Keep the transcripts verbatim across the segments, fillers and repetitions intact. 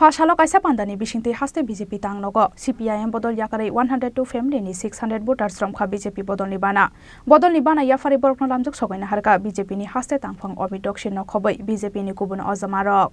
Pha salo kaisa pandani bisingtwi haste B J P tang nogo. C P I M bodol yakarwi one hundred two family ni six hundred voters romkha B J P bodolni bana. Bodolni bana yapharwi borokno lamjak sogaina harkha B J P ni haste tangphang Amit Dokshi nokhobwi B J P ni kubun ojamarok.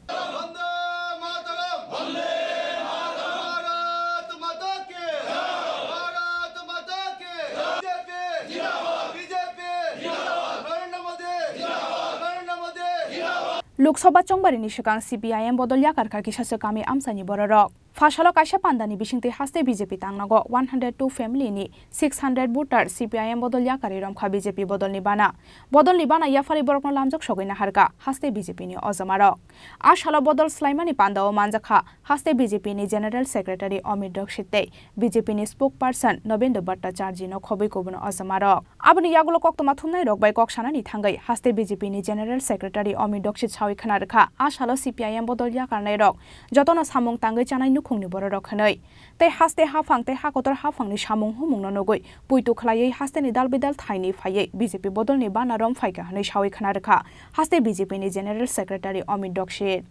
Lok Sabha chongbarini swkang C P I M bodol yakarkha kisa swkami amchaini bororok. Pha salo kaisa pandani bisingtwi haste B J P tangnago one hundred two family ni six hundred voter C P I M bodol yakarwi romkha B J P bodolni bana. Bodolni bana yapharwi borokno lamjak sogwi naharkha haste B J P ni ojamarok. A salo bodol swlaimani pandao manjakha haste B J P ni General Secretary Amit Dixit tei B J P ni spokesperson Nobendra Bhattacharjee no khobwi kubun ojamarok. Aboni yagulo koktwma thumnairok bai kok sanani thangwi haste B J P ni General Secretary Amit Dixit sawi khna rwkha, a salo C P I M bodol yakarnairok jotono samung tangwi chanai nukhungni bororok hwnwi. Tei haste haphang tei hakotor haphangni samung humungno nugwi puitu khwlaiwi hasteni dal bidal thaini phaiwi B J P bodolni bana rom phaikha hwnwi sawi khna rwkha haste B J P ni General Secretary Amit Dixit.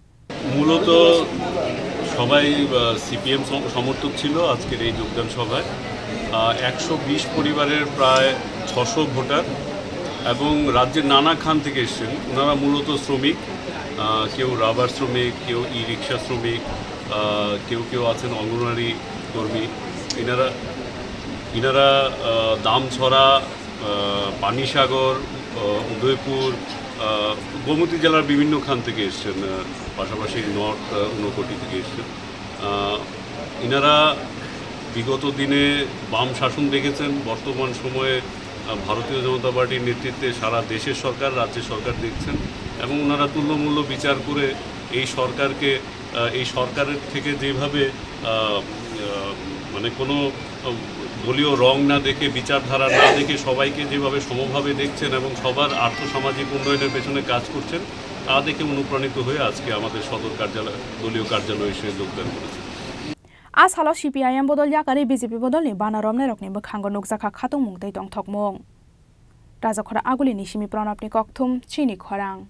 মূলত সবাই, আহ, সিপিএম সম-, সমর্থক ছিল আজকের এই যোগদান সভায়। আহ, একশো বিশ পরিবারের প্রায় ছশো ভোটার এবং রাজ্যের নানা খান থেকে এসেছেন। ওনারা মূলত শ্রমিক, আহ, কেউ রাবার শ্রমিক, কেউ ই রিক্সা শ্রমিক, আহ, কেউ কেউ আছেন অঙ্গনওয়াড়ি কর্মী। এনারা, এনারা, আহ, দামছড়া, আহ, পানিসাগর, আহ, উদয়পুর, আহ, গোমতী জেলার বিভিন্ন খান থেকে এসছেন, আহ, পাশাপাশি নর্থ, আহ, ঊনকোটি থেকে এসছেন। আহ, এনারা বিগত দিনে বাম শাসন দেখেছেন, বর্তমান সময়ে, আহ, ভারতীয় জনতা পার্টির নেতৃত্বে সারা দেশের সরকার, রাজ্যের সরকার দেখছেন এবং ওনারা তুল্যমূল্য বিচার করে এই সরকারকে আহ, এই সরকারের থেকে যেভাবে, আহ, আহ, মানে কোনো, আহ, দলীয় রং না দেখে, বিচারধারা না দেখে সবাইকে যেভাবে সমভাবে দেখছেন এবং সবার আর্থসামাজিক উন্নয়নের পেছনে কাজ করছেন, তা দেখে অনুপ্রাণিত হয়ে আজকে আমাদের সদর কার্যালয়, দলীয় কার্যালয়ে এসে যোগদান করেছেন। A salo C P I M bodol yakarwi B J P bodolni bana romnairokni bwkhango nukjakha khatungmung tei tongthokmung. Rajakhora Agulini simi Pranabni kokthum, chini khorang.